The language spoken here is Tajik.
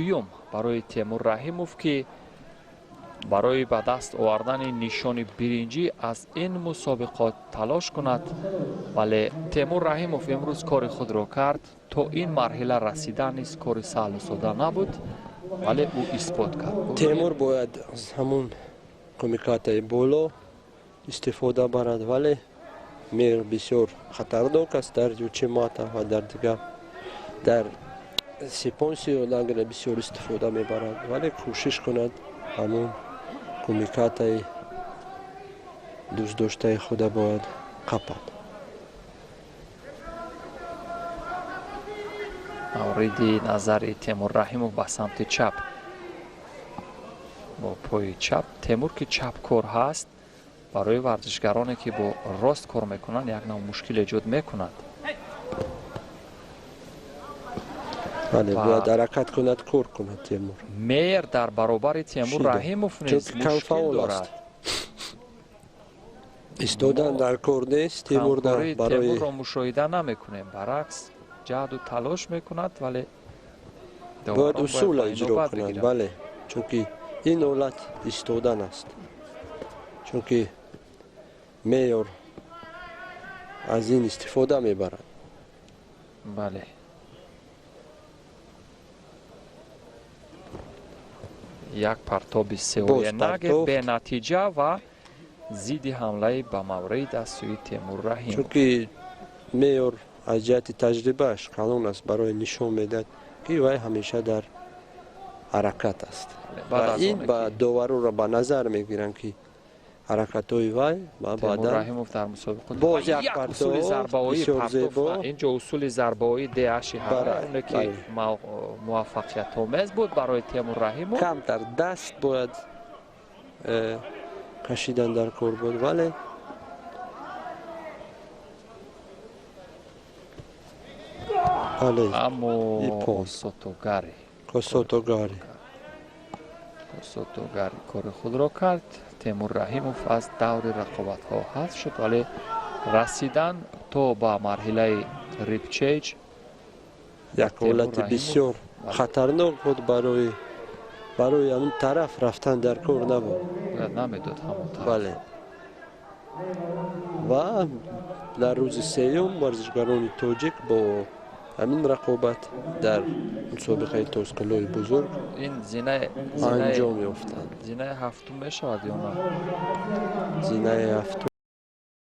Дуюм барои Темур Раҳимов, ки барои ба даст овардани нишони биринҷӣ аз ин мусобиқот талош кунад. Вале Темур Раҳимов имрӯз кори худро кард. То ин марҳила расидан низ кори саҳлу сода набуд, вале ӯ исбот кард. Темур бояд аз ҳамун кумикатаи боло истифода барад, вале Мер бисёр хатарнок аст дар ючимата ва дар дигар дар сипонсио награ бисёр истифода мебарад, вале кӯшиш кунад ҳамун кумикатаи дӯстдоштаи худа бояд қапад. Мавриди назари Темур Раҳимов ба самти чап, бо пои чап. Темур ки чапкор ҳаст, барои варзишгароне ки бо рост кор мекунанд, як нав мушкил эҷод мекунад. Бале, бояд ҳаракат кунад, кор кунад Темур. Мер дар баробари Темур Раҳимов низ мушкил дорад. Истодан дар кор нест. Темур барои Темурро мушоҳида намекунем, баръакс ҷаҳду талош мекунад, вале бояд усула иҷро кунад. Бале, чунки ин ҳолат истодан аст, чунки меёр аз ин истифода мебарад. Бале, як партоби сеоянаге бенатиҷа ва зидди ҳамлаи ба маврид аз сӯи Темур Раҳимов. Чунки меёр аз ҷиҳати таҷрибааш калон аст, барои нишон медиҳад, ки вай ҳамеша дар ҳаракат аст ва ин ба довароро ба назар мегиранд, ки ҳаракатҳои вай ва баъдан Раҳимов дар мусобиқот боз як усули зарбаоӣ бисёр зебо. Инҷо усули зарбаоӣ деаши ҳамоне ки муваффақиятомез буд барои Темур Раҳимов. Камтар даст бояд кашидан дар кор буд, вале аммо Сотогари Сотогари Сотогари кори худро кард. Темур Раҳимов аз даври рақобатҳо ҳазф шуд, вале расидан то ба марҳилаи рипчеҷ як ҳолати бисёр хатарнок буд. Барои ҳамин тараф рафтан дар кор набуд, бояд намедод ҳамон тараф. Бале, ва дар рӯзи сеюм варзишгарони тоҷик бо ҳамин рақобат дар мусобиқаи тозқилои бузург ин анҷом ёфтанд. Зинаи ҳафтум мешавад ё на? Зинаи ҳафтум.